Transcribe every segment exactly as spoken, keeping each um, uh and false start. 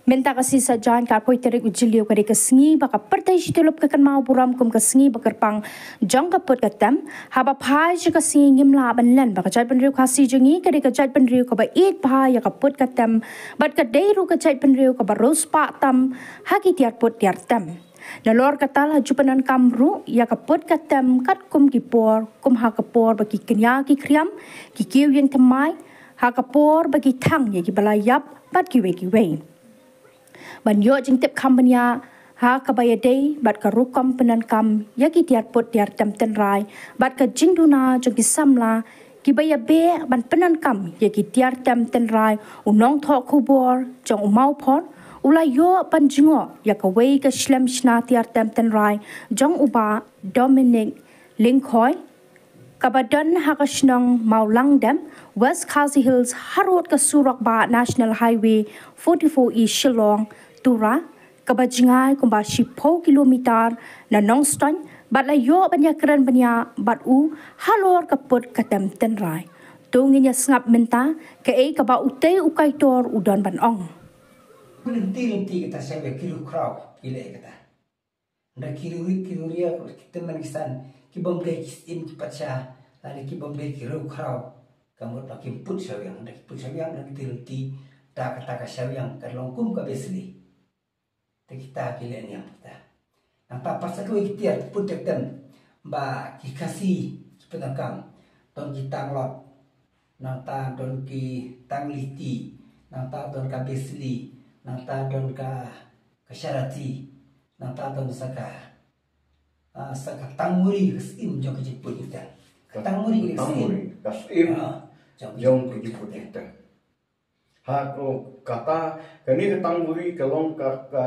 Mynta ka sngi Saitjaiñ ka arphew tarik u Jylliew ka dei ka sngi ba ka pyrthei shityllup ka kynmaw burom kum ka sngi ba kyrpang jong ka put ka tem. Haba phai sha ka sngi ngim lah ban len ba ka jaitbynriew Khasi jong ngi ka dei ka jaitbynriew kaba ïeit bha ïa ka put ka tem bad ka dei ruh ka jaitbynriew kaba riewspah tam ha ki tiar put tiar tem. Nalor kata la ju pyndonkam ruh ïa ka put ka tem katkum ki por, kum ha ka por ba ki kñia ki khriam, ki kiew ïing thymmai, ha ka por ba ki thang ïa kiba la ïap bad kiwei kiwei. Ban ïoh jingtip kham bniah ha kaba ïadei bad ka rukom pyndonkam ïa ki tiar put tiar tem tynrai bad ka jingduna jong ki samla kiba ïa beh ban pyndonkam ïa ki tiar tem tynrai, u nongthoh khubor jong u Mawphor u la ïoh ban jngoh ïa kawei ka shlem shna tiar tem tynrai jong u Bah Dominic Lyngkhoi, kaba don ha ka shnong Mawlangdem, West Khasi Hills, harud ka surok bah National Highway forty-four E Shillong, Tura, kaba jngai kumba shiphew kilometer na Nongstoiñ, bad la ïoh ban ïakren bniah bad u halor ka put ka tem tynrai. To ngin ïa sngap mynta kaei kaba utei u kaitor u don ban ong. Lynti lynti kata sha ba ki riewkhraw ki leh kata. Hynda ki riewrit ki riewria ki tymmen ki san, ki bym dei ki syiem ki patsha, lane ki bym dei ki riewkhraw, ka mut ba kim put shawiang. Hynda ki put shawiang, hynda ki put shawiang, ta kata ka shawiang ka long kum ka besli. Te kita ki leh niam kita. Nangta pat sa kawei ki tiar put tiar tem ba ki Khasi ki pyndonkam, don ki tanglot, nangta don ki tangliti, nangta don ka besli, nangta don ka, ka sharati, nangta don sa ka, ah, sa ka tangmuri, ka syiem jong ka jingput kita. Ka tangmuri, ka syiem. Tangmuri, ka syiem. Ah, jong ka jingput kita. Ha ko kata, kane ka tangmuri ka long ka, ka,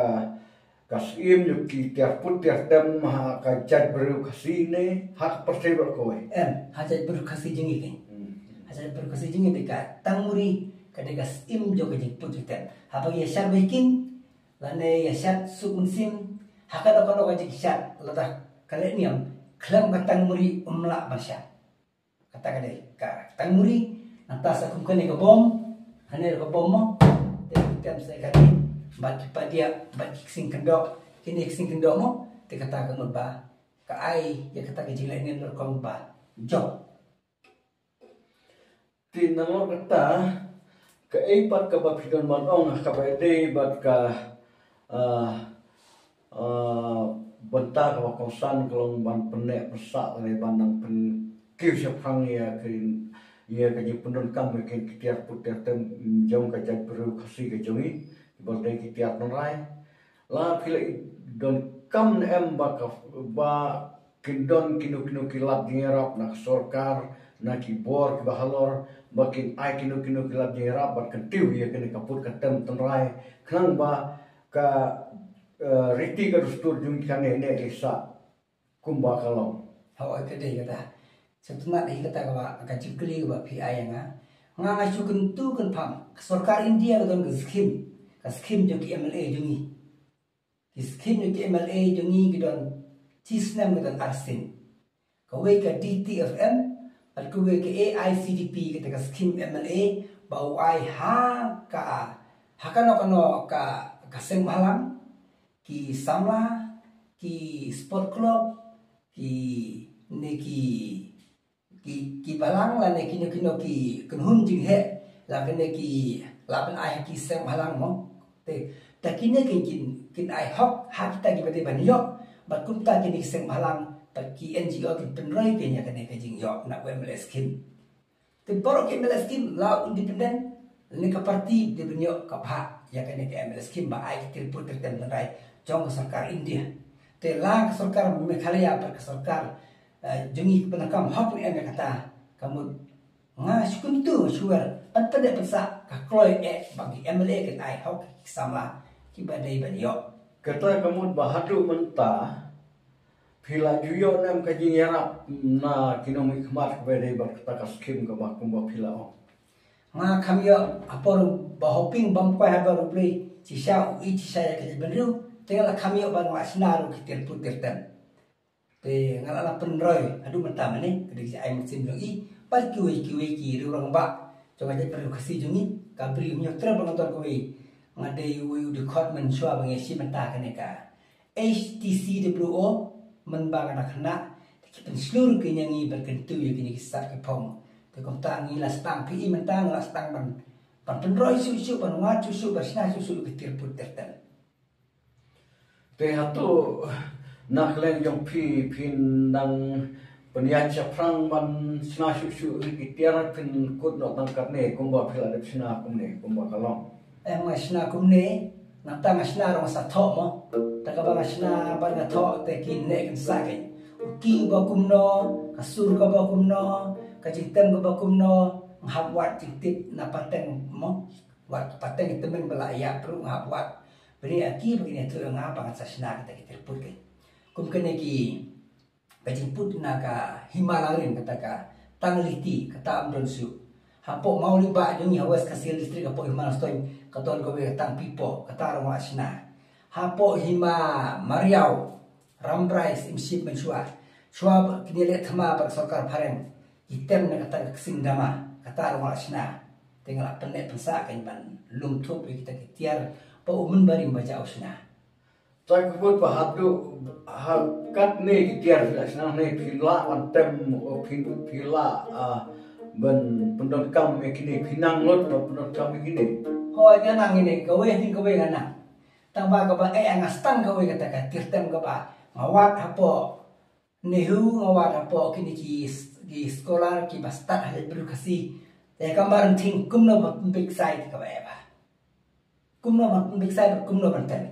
ka syiem jong ki tiar put tiar tem ha ka jaitbynriew Khasi ne ha ka pyrthei baroh kawei? Em, ha jaitbynriew Khasi jong ngi keiñ. Hmm. Ha jaitbynriew Khasi jong ngi dei ka tangmuri ka dei ka syiem jong ka jingput jingtem. Haba ïa shad baiking lane ïa shad suk mynsiem, ha kano kano ka jingshad, lada ka leh niam, khlem ka tangmuri um lah ban shad. Kata ka dei ka tangmuri. Nangta sa kum kane ka bom, kane ka bom mo, te ki tem sa kane, bad ki padia, bad ki ksing kyndok, kine ki ksing kyndok mo, te kata ka mut ba ka ai ïa kata ka jingleh niam rukom ba jop. Te nalor kata, kaei pat kaba phi don ban ong ha kaba ïadei bad ka, ah, ah, bynta kaba kongsan ka long ban pynneh pynsah lane ban nang pynkiew shaphrang ïa ka, ïa ka jingpyndonkam ïa ki tiar put tiar tem jong ka jaitbynriew Khasi ka jong ngi, kiba dei ki tiar tynrai. La phi la i donkam ne em ba ka, ba kin don kino kino ki lad jingïarap na ka sorkar, na ki bor kiba halor, ba kin ai kino kino ki lad jingïarap bad kyntiew ïa kane ka put ka tem tynrai, khnang ba ka, eh, riti ka dustur jong ngi kan ïaineh lisa kumba ka long. Hooid, ka dei kata. Sngewtynnat hi kata kaba, ka jingkylli kaba phi ai ïa nga. Nga nga shu kyntu kynpham, ka sorkar India ka don ka skim, ka skim jong ki M L A jong ngi. Ki skim jong ki M L A jong ngi ki don, shi snem ki don arsien. Kawei ka D T F M bad kawei ka A I C D P, kata ka skim M L A ba u ai ha ka, ha kano kano ka, ka seng bhalang, ki samla, ki sport club, ki, ne ki, ki, ki balang lane kino kino ki kynhun jingheh, la kane ki, la ban ai ha ki seng bhalang mo. Te, ta kine kin, kin, kin ai hok ha kita kiba dei ban ïoh, bad kumta kine ki seng bhalang bad ki N G O kin pynroi kin ïa kane ka jingïoh na u M L A skim. Te baroh ki M L A skim, la u independent lane ka party, dei ban ïoh ka bhah ïa kane ka M L A skim ba ai ki tiar put tiar tem tynrai jong ka sorkar India. Te la ka sorkar Meghalaya bad ka sorkar, eh, jong ngi ki pyndonkam hok ne em ïa kata, ka mut nga shu kyntu shuwer ban pyndep pynsah ka kloi eh ba ki M L A kin ai hok ki samla kiba dei ban ïoh. Kata ka mut ba haduh mynta phi la ju ïoh ne em ka jingïarap na ki nongmihkhmat kaba dei bad kata ka skim kaba kumba phi la ong? Nga kham ïoh ha por ba hoping bam kwai ha bar U Blei, shisha u i shisha ïa ka jaitbynriew, te nga la kham ïoh ba nga la shna ruh ki tiar put tiar tem. Te nga la, la pynroi haduh mynta mane, ka dei ka jingai mynsiem jong i bad kiwei kiwei ki riew rangbah jong ka jaitbynriew Khasi jong ngi, ka briew hynñiew trep ba nga don kawei. Nga dei uwei u dkhot mynshuwa ba ngi shim mynta kane ka H T C W O, mynba nga dang khynnah, te ki pynshlur ki ïa ngi ban kyntu ïa kine ki sat ki phong. Te kumta ngi la sdang, phi i mynta nga la sdang ban, ban pynroi shuh shuh, ban wad shuh shuh, ban shna shuh shuh ki tiar put tiar tem. Te hato na kylleng jong phi, phin dang pynïaid shaphrang ban shna shuh shuh ïa ki tiar, phin kut noh tang katne kumba phi la dep shna kumne kumba ka long? Em, nga shna kumne, nangta nga shna ruh sa thoh mo. Te kaba nga shna bad nga thoh te ki neh kin sah kein. U key ba kumno, ka sur kaba kumno, ka jingtem kaba kumno, nga hap wad jingtip na pateng mo. Wad pateng tymmen ba la ïap ruh nga hap wad. Bad ïa ki ba kin ïathuh ïa nga ba ngan sa shna kita ki tiar put kein. Kum kane ki, ka jingput na ka Hima Langrin, kata ka Tang Liti, kata ym don shuh. Hapoh Mawlyngbah jong ngi ha West Khasi Hills District, hapoh Hima Langstoiñ, ka don kawei ka Tang Pipo, kata ruh nga la shna. Hapoh Hima Mariaw, Rambrai, Syiemship mynshuwa. Shuwa ba kine leh thma bad sorkar phareng, ki tem na kata ka ksing dama, kata ruh nga la shna. Te nga la pynneh pynsah kein ban lum thup ïa kita ki tiar ba u mynbarim ba jah u shna. Tang ka mut ba haduh ha katne ki tiar phi la shna ne, phi lah ban tem, o phi, phi lah, ah, ban pyndonkam ïa kine, phi nang lut ban pyndonkam ïa kine? Hooid, nga nang ine, kawei, hynrei kawei nga nang. Tang ba kaba eh nga sdang kawei kata ka tiar tem kaba nga wad hapoh NEHU, nga wad hapoh kine ki, ki scholar kiba stad ha jaitbynriew Khasi. Te ka Mar Nthing kumno ban pynbeit ksai te kaba eh ba. Kumno ban pynbeit ksai bad kumno ban tem.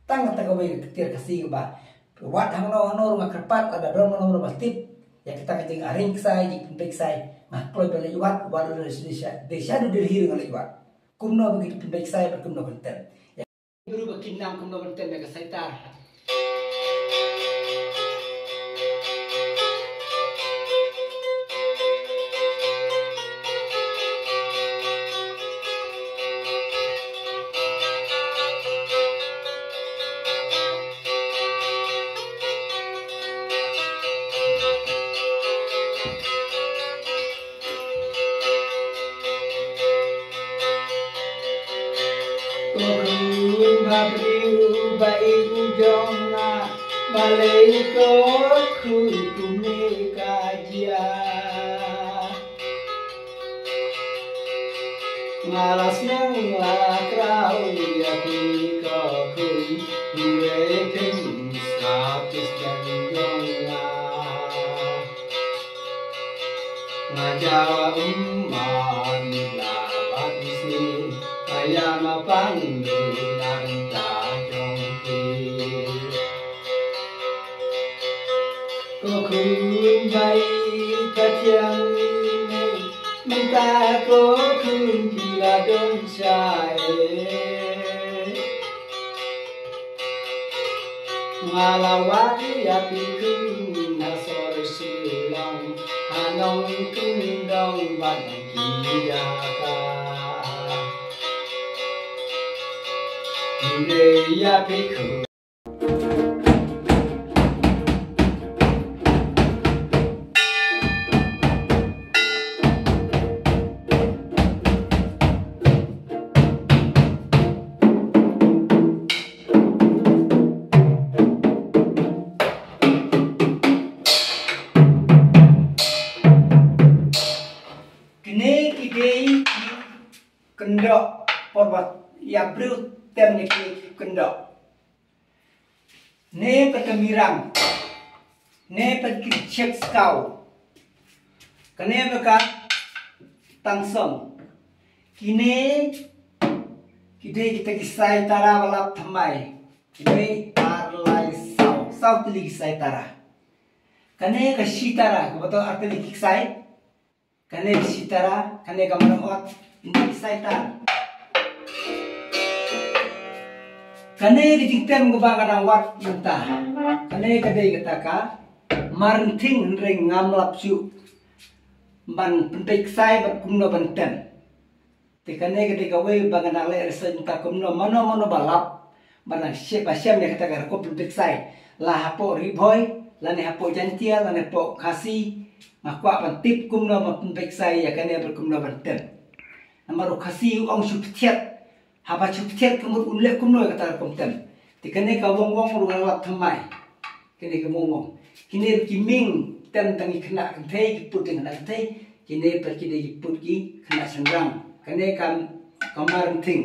Tang kata kawei ka tiar Khasi kaba wad hangno hangno ruh nga kyrpad, lada don mano mano ba tip ïa kata ka jingarrange ksai, jingpynbeit ksai, nga kloi ban leit wad, wat lada dei sha, dei sha New Delhi ruh nga leit wad. Kumno ba ki pynbeit ksai bad kumno ban tem. Ïa ki briew ba kin nang kumno ban tem ïa ka saitar. Ko khun bhabriew ba ïeit jong nga, balei ko khun kumne ka jia? Nga la sneng la kraw ïa phi ko khun, hynrei phim sngap ïa ka sneng jong nga. Nga jaw ummat la bad isih, nga ïa ma pang du na bynta jong phi. Ko khun ba ïeit ka thiang ine, mynta ko khun phi la don shai. Nga la wad ïa phi khun ha sor Shillong, ha nongkyndong bad nongkynja ka. Hynrei ïa phi khun. Kine ki dei ki kyndoh, por ba ïa briew tem ne kine ki kyndoh. Ne pat ka mirang, ne pat ki chek skaw, kane pat ka tangsong. Kine ki dei kita ki sai tara ba lap thymmai. Ki dei ar lai saw, saw tylli ki sai tara. Kane ka shi tara, kaba don ar tylli ki ksai. Kane ka shi tara, kane ka mrong ot, kine ki sai tara. Kane ka jingtem kaba nga dang wad mynta. Kane ka dei kata ka Mar Nthing, hynrei ngam lap shuh ban pynbeit ksai bad kumno ban tem. Te kane ka dei kawei ba nga dang leh research mynta, kumno mano mano ba lap ban nang shem, ba shem ïa kata ka rukom pynbeit ksai. La hapoh Ri Bhoi, lane hapoh Jaiñtia, lane hapoh Khasi, nga kwah ban tip kumno ban pynbeit ksai ïa kane bad kumno ban tem. Namar u Khasi u ong shu pthiat, Haba shu thied ka mut un leh kumno ïa kata ka rukom tem. Te kane ka wong wong ruh nga la lap thymmai. Kane ka wong wong. Kine ki ming tem tang ki khynnah kynthei, ki put tang ki khynnah kynthei. Kine pat ki dei ki put ki khynnah shynrang. Kane ka, ka marengthing.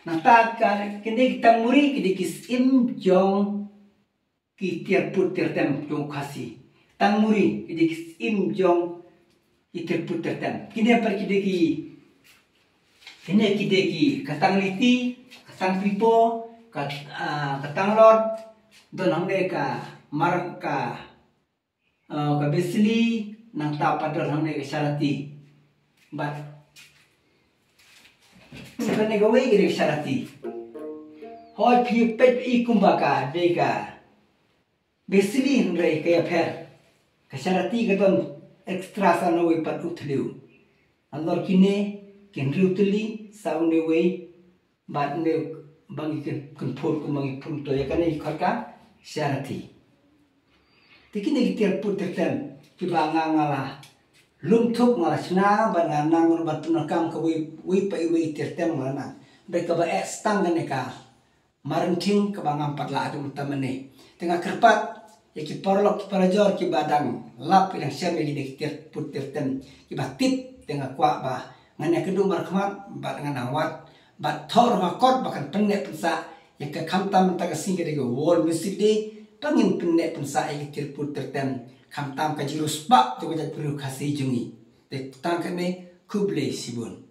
Nangta ka, kine ki tangmuri ki dei ki syiem jong ki tiar put tiar tem jong u Khasi. Tangmuri ki dei ki syiem jong ki tiar put tiar tem. Kine pat ki dei ki, kine ki dei ki, ka tangliti, ka tangpipo, ka, ah, ka tanglot, don hangne ka mar, ka, ah, ka besili, nangta pat don hangne ka sharati. Bad kane kawei ka dei ka sharati. Hooid, phi peit i kumba ka dei ka besili, hynrei ka ïapher. Ka sharati ka don extra sa na wei pat u thliew. Nalor kine ki hynriew tylli sa une wei, bad une ba ngi kyn, kynphut kumba ngi pynto ïa kane ki khot ka sharati. Te kine ki tiar put tiar tem kiba nga, nga la lum thup, nga la shna, bad nga nang ruh ban pyndonkam kawei, wei pa iwei tiar tem nga la nang. Hynrei kaba eh tang kane ka marengthing kaba ngam pat lah ïa ka mynta mynne. Te nga kyrpad ïa ki paralok ki parajor kiba dang lap, ki dang shem ïa kine ki tiar put tiar tem kiba tip, te nga kwah ba ngan ïakynduh markhmat bad ngan nang wad bad thoh ruh ha kot ba kan pynneh pynsah ïa ka, khamtam mynta ka sngi ka dei ka World Music Day, ba ngin pynneh pynsah ïa ki tiar put tiar tem, khamtam ka jingriewspah jong ka jaitbynriew Khasi jong ngi. Te tang kane, khublei shibun.